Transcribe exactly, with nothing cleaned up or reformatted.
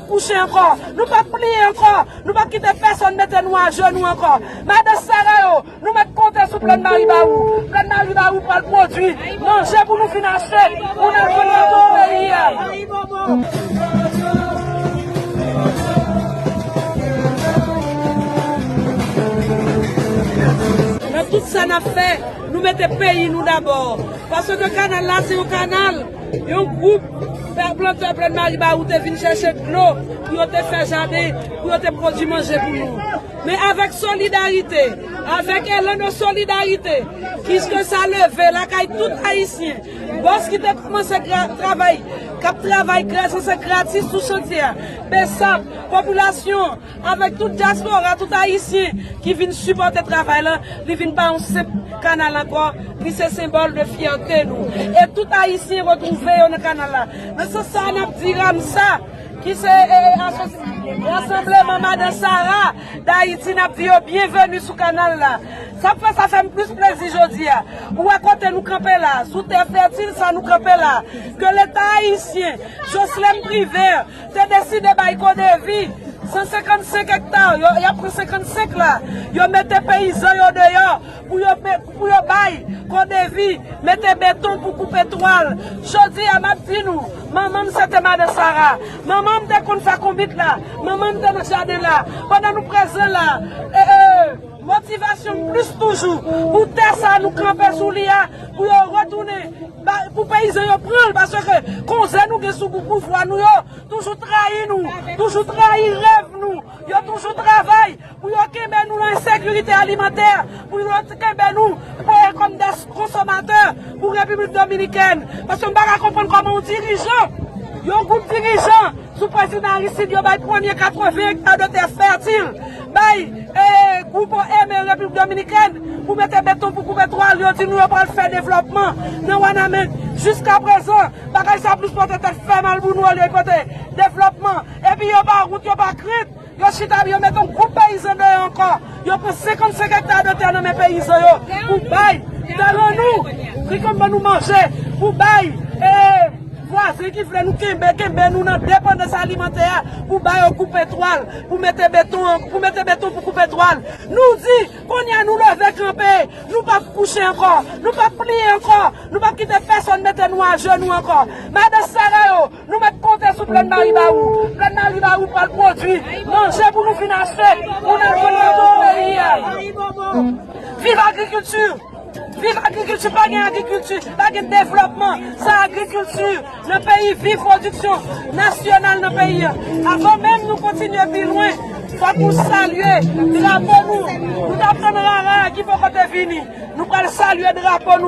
Kouche ankò, nou p ap pliye ankò, nou p ap kite pèsonn mete nou ajenou ankò. Madan Sara yo, nou mèt konte sou Plèn Maribawou. Plèn Maribawou pral pwodui manje pou nou vin achte, pou n al jwenn nan peyi a. Nan tout sa n ap fè, nou mete peyi nou dabò. Paske kanal la se yon kanal, yon gwoup plantè Plèn Maribawou te vin chèche dlo pou yo te fè jaden, pou yo te pwodui manje pou nou. Men avèk solidarite, avèk elan de solidarite, ki ke sa leve lakay tout Ayisyen, bòs ki te kòmanse gra-, travay, k ap travay gra-, sanse gratis sou chantye a, besap, popilasyon, avèk tout dyaspora, tout Ayisyen ki vin sipòte travay la, li vin pa yon senp kanal ankò, li se senbòl de fyète nou. E tout Ayisyen retwouve yo nan kanal la. Nan sans sa, n ap di Ramsa, ki se, e, e, asosi-, rasanbleman Madan Sara Dayiti, n ap di yo byenveni sou kanal la. Sa fè, sa fè m plis plezi jodi a. Ou wè kote nou kanpe la, sou tè fètil sa nou kanpe la, ke Leta ayisyen, Jocelerme Privert, te deside bay Kodevi san senkannsenk ekta, yo, y ap pran senkannsenk la, yo mete peyizan yo deyò, pou yo, pou yo bay Kodevi mete beton pou koupe twal. Jodi a, m ap di nou, manman m se te Madan Sara, manman m te konn fè konbit la, manman m te nan jaden la, pandan nou prezan la, e, e, motivasyon m plis toujou, pou tè sa nou kanpe sou li a, pou yo retounen, ba, pou peyizan yo pran l, paske konze nou gen sou pou pouvwa nou yo, toujou trayi nou, toujou trayi rèv nou, yo toujou travay pou yo kenbe nou nan ensekirite alimantè, pou yo kenbe nou preye kòm de konsomatè pou Repiblik Dominikèn. Paske m pa ka konprann kòman yon dirijan, yon gwoup dirijan, sou prezidan Aristide, yo bay premye katreven ekta de tè fètil, bay, e, gwoup Eme Repiblik Dominikèn pou mete beton, pou koupe twal, yo di nou yo pral fè devlòpman nan Wanament. Jiskaprezan, bagay sa plis pote tèt fè mal pou nou olye pote devlòpman. Epi yo pa wout, yo pa krent. Yo chita, yo mete yon gwoup peyizan deyò ankò. Yo pran senkannsenk ekta de tè nan men peyizan yo pou bay, tèlè nou, ki konn ban nou manje, pou bay, e, vwazen ki vle nou kenbe, kenbe nou nan depandans alimantè a, pou ba yo koupe twal, pou mete beton, pou mete beton pou koupe twal. Nou di, kounye a nou leve kanpe, nou p ap kouche ankò, nou p ap pliye ankò, nou p ap kite pèsonn mete nou ajenou ankò. Madan Sara yo, nou mèt konte sou Plèn Maribawou. Plèn Maribawou pral pwodui manje pou nou vin achte, pou n al jwenn nan peyi a. Viv agrikilti! Viv agrikilti! Pa gen agrikilti, pa gen devlòpman san agrikilti nan peyi. Viv pwodiksyon nasyonal nan peyi a. Avan menm nou kontinye pi lwen, fòk nou salye drapo nou. Nou t ap tann rara a ki poko te vini. Nou pral salye drapo nou.